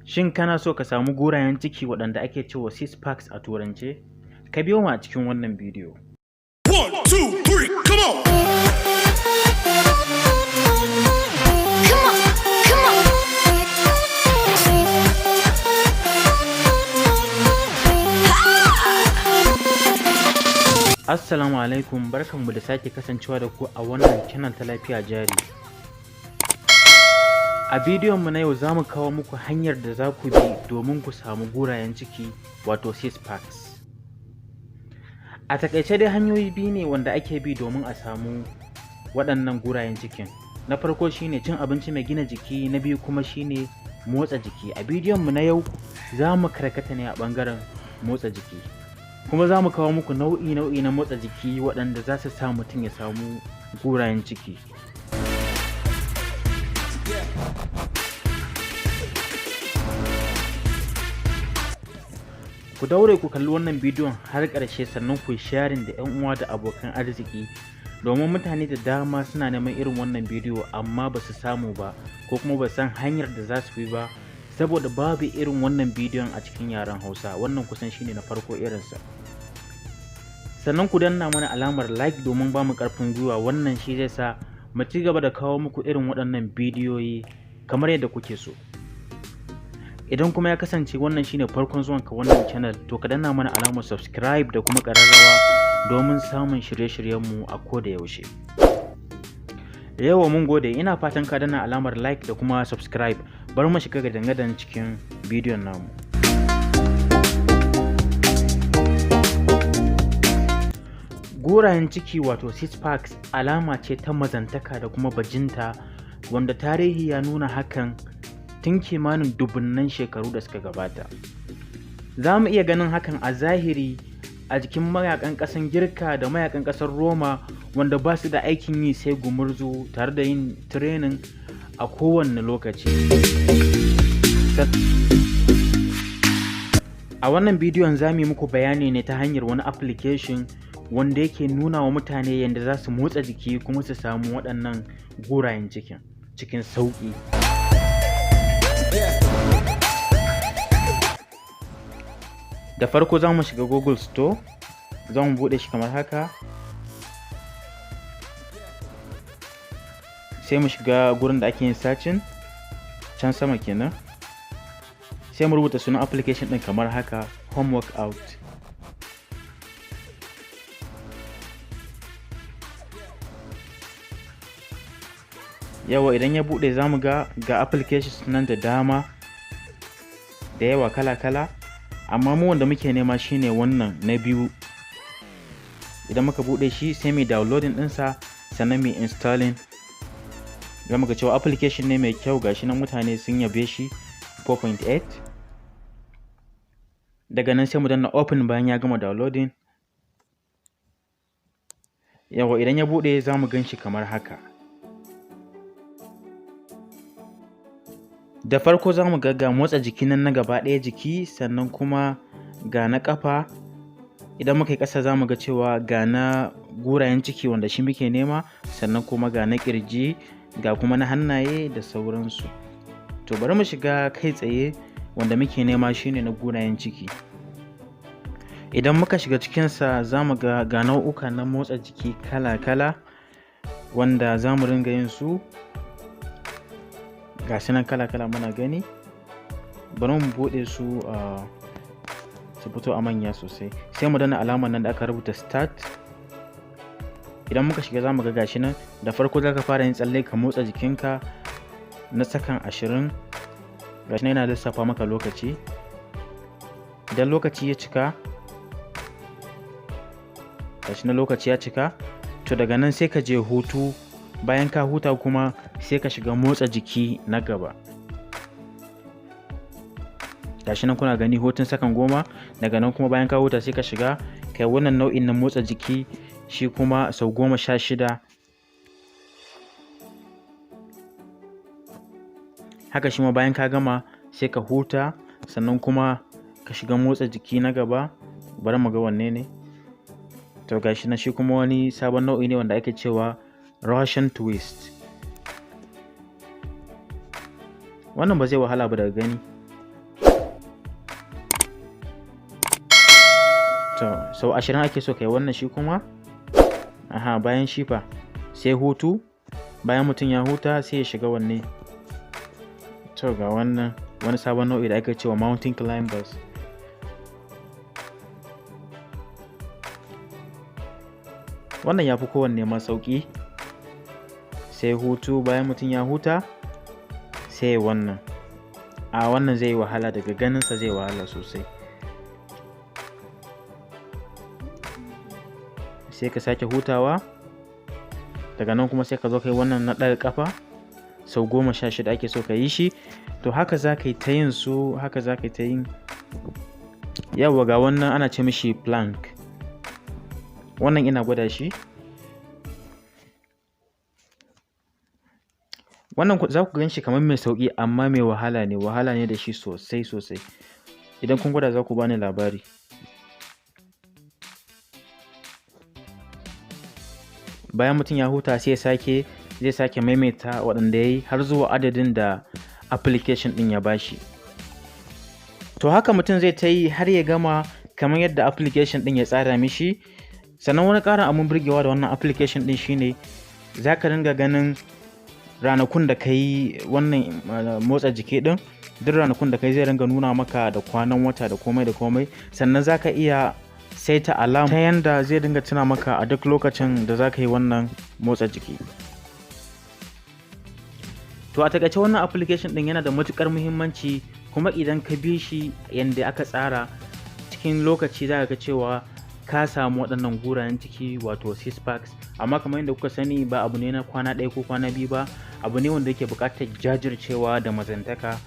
Shin kana so ka samu gurayen ciki waɗanda ake cewa six packs a turance? Ka biyo mu a cikin wannan bidiyo. 1, 2, 3, come on! Come on, come on. Assalamu alaikum, barkanmu da sake kasancewa da ku a wannan channel ta Lafiya Jari. A bidiyon mu na yau, za mu kawo muku hanyar da za ku bi domin ku samu gurayen ciki, wato six packs. A taƙaice dai, hanyoyi biyu ne wanda ake bi domin a samu waɗannan gurayen cikin. Na farko shine cin abinci mai gina jiki, na biyu kuma shine motsa jiki. A bidiyon mu na yau, za mu karkata ne a ɓangaren motsa jiki. Kuma za mu kawo muku nau'i-nau'i na motsa jiki waɗanda za su sa mutum ya samu gurayen ciki. Ku daure ku kalli wannan bidiyon har ƙarshe, sannan ku yi sharing da 'yan uwa da abokan arziki, domin mutane da dama suna neman irin wannan bidiyo amma ba su samu ba, ko kuma ba san hanyar da za su bi ba, saboda babu irin wannan bidiyon a cikin yaren Hausa. Wannan kusan shine na farko irinsa. Sannan ku danna mana alamar like domin ba mu ƙarfin gwiwa. Wannan shi zai sa mu ci gaba da kawo muku irin waɗannan bidiyoyi kamar yadda kuke so. Idan kuma ya kasance wannan shine farkon zuwanka wannan channel, to ka danna mana alamar subscribe da kuma ƙararrawa domin samun shirye-shiryenmu a koda yaushe. Yawa, mun gode. Ina fatan ka danna alamar like da kuma subscribe. Bari mu shiga gadan-gadan cikin bidiyon namu. Gurayen ciki, wato six packs, alama ce ta mazantaka da kuma bajinta, wanda tarihi ya nuna hakan tun kimanin dubunnan shekaru da suka gabata. Za mu iya ganin hakan a zahiri a jikin mayakan ƙasan Girka da mayakan ƙasar Roma, wanda ba su da aikin yi sai gumurzu tare da yin training a kowanne lokaci. A wannan bidiyon, za mu yi muku bayani ne ta hanyar wani application wanda yake nuna wa mutane yadda za su motsa jiki kuma su samu waɗannan gurayen cikin cikin sauƙi. Da farko za mu shiga Google Store, za mu buɗe shi kamar haka. Sai mu shiga gurin da ake yin searching, can sama kenan. Sai mu rubuta sunan application ɗin kamar haka: home workout. Yawa, idan ya buɗe, za mu ga ga applications nan da dama, da yawa, kala-kala, amma mu wanda muke nema shine wannan na biyu. Idan muka buɗe shi, sai mu downloading ɗinsa, sannan mu installing. Za mu ga cewa application ne mai kyau. Gashi nan mutane sun yabe shi, 4.8. Daga nan sai mu danna open bayan ya gama downloading. Yawa, idan ya buɗe, za mu gan shi kamar haka. Da farko za mu ga ga motsa jiki nan na gaba ɗaya jiki, sannan kuma ga na ƙafa. Idan muka yi ƙasa, za mu ga cewa ga na gurayen ciki, wanda shi muke nema, sannan kuma ga na ƙirji, ga kuma na hannaye da sauransu. To, bari mu shiga kai tsaye. Wanda muke nema shine na gurayen ciki. Idan muka shiga cikinsa, za mu ga ga nau'uka na motsa jiki kala-kala wanda za mu ringa yin su. Ga su nan kala-kala muna gani. Bari mu buɗe su a su fito a manya sosai. Sai mu danna alamar nan da aka rubuta start. Idan muka shiga, za mu ga gashi nan. Da farko za ka fara yin tsalle, ka motsa jikinka na sakan 20. Gashi nan yana lissafa maka lokaci. Idan lokaci ya cika, gashi nan lokaci ya cika, to daga nan sai ka je hutu. Bayan ka huta kuma, sai ka shiga motsa jiki na gaba. Gashi nan kuna gani, hutun sakan 10. Daga nan kuma, bayan ka huta, sai ka shiga kai wannan nau'in na motsa jiki, shi kuma sau 16. Haka shi ma, bayan ka gama, sai ka huta, sannan kuma ka shiga motsa jiki na gaba. Bari mu ga wanne ne. To, gashi nan, shi kuma wani sabon nau'i ne wanda ake cewa Russian twist. Wannan ba zai wahala ba daga gani. To, sau 20 ake so kai wannan shi kuma. Aha, bayan shi fa sai hutu. Bayan mutum ya huta, sai ya shiga wanne? To, ga wannan wani sabon nau'i da ake cewa mountain climbers. Wannan ya fi kowanne ma sauƙi. Sai hutu. Bayan mutum ya huta, sai wannan. A wannan zai yi wahala, daga ganinsa zai wahala sosai. Sai ka sake hutawa. Daga nan kuma sai ka zo kai wannan na ɗaga ƙafa, sau 16 ake so ka yi shi. To, haka za ka yi ta yin su, haka za ka yi ta yin. Yawwa, ga wannan ana ce mishi plank. Wannan ina gwada shi. Wannan za ku gan shi kamar mai sauƙi, amma mai wahala ne, wahala ne da shi sosai sosai. Idan kun gwada, za ku bani labari. Bayan mutum ya huta, sai ya sake, zai sake maimaita waɗanda ya yi har zuwa adadin da application ɗin ya bashi. To, haka mutum zai ta yi har ya gama kamar yadda application ɗin ya tsara mishi. Sannan wani ƙarin abun burgewa da wannan application ɗin shine za ka ringa ganin ranakun da ka yi wannan motsa jiki ɗin. Duk ranakun da kai zai ringa nuna maka da kwanan wata da komai da komai. Sannan za ka iya saita alarm ta yanda zai dinga tuna maka a duk lokacin da za ka yi wannan motsa jiki. To, a takaice wannan application ɗin yana da matuƙar muhimmanci, kuma idan ka bi shi yanda aka tsara, cikin lokaci za ka ga cewa ka samu waɗannan gurayen ciki, wato six packs. Amma kamar yadda kuka sani, ba abu ne na kwana 1 ko kwana 2 ba, abu ne wanda yake buƙatar jajircewa da mazantaka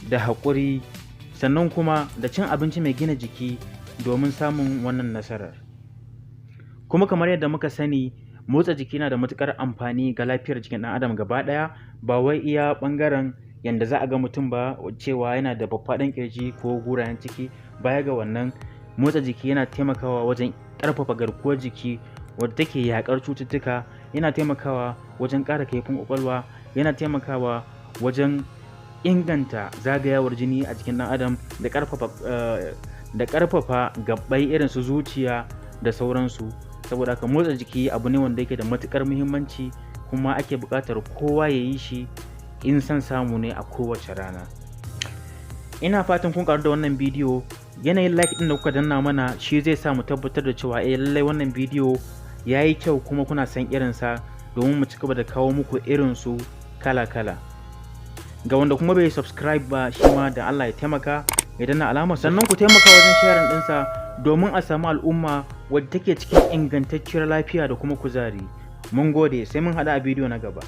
da haƙuri, sannan kuma da cin abinci mai gina jiki domin samun wannan nasarar. Kuma kamar yadda muka sani, motsa jiki na da matuƙar amfani ga lafiyar jikin ɗan adam gaba ɗaya, ba wai iya ɓangaren yanda za a ga mutum ba cewa yana da faffaɗan ƙirji ko gurayen ciki. Baya ga wannan, motsa jiki yana taimakawa wajen ƙarfafa garkuwar jiki wadda take yaƙar cututtuka, yana taimakawa wajen ƙara kaifin ƙwaƙwalwa, yana taimakawa wajen inganta zagayawar jini a jikin ɗan adam da ƙarfafa gabbai irin su zuciya da sauransu. Saboda haka motsa jiki abu ne wanda yake da matuƙar muhimmanci, kuma ake buƙatar kowa ya yi shi, in son samu ne a kowace rana. Ina fatan kun ƙaru da wannan bidiyo. Yanayin like ɗin da kuka danna mana shi zai sa mu tabbatar da cewa eh, lallai wannan bidiyo ya yi kyau kuma kuna son irinsa, domin mu ci gaba da kawo muku irinsu kala-kala. Ga wanda kuma bai subscribe ba, shi ma da Allah ya taimaka ya danna alamar. Sannan ku taimaka wajen sharing ɗinsa domin a samu al'umma wadda take cikin ingantacciyar lafiya da kuma kuzari. Mun gode, sai mun haɗu a bidiyo na gaba.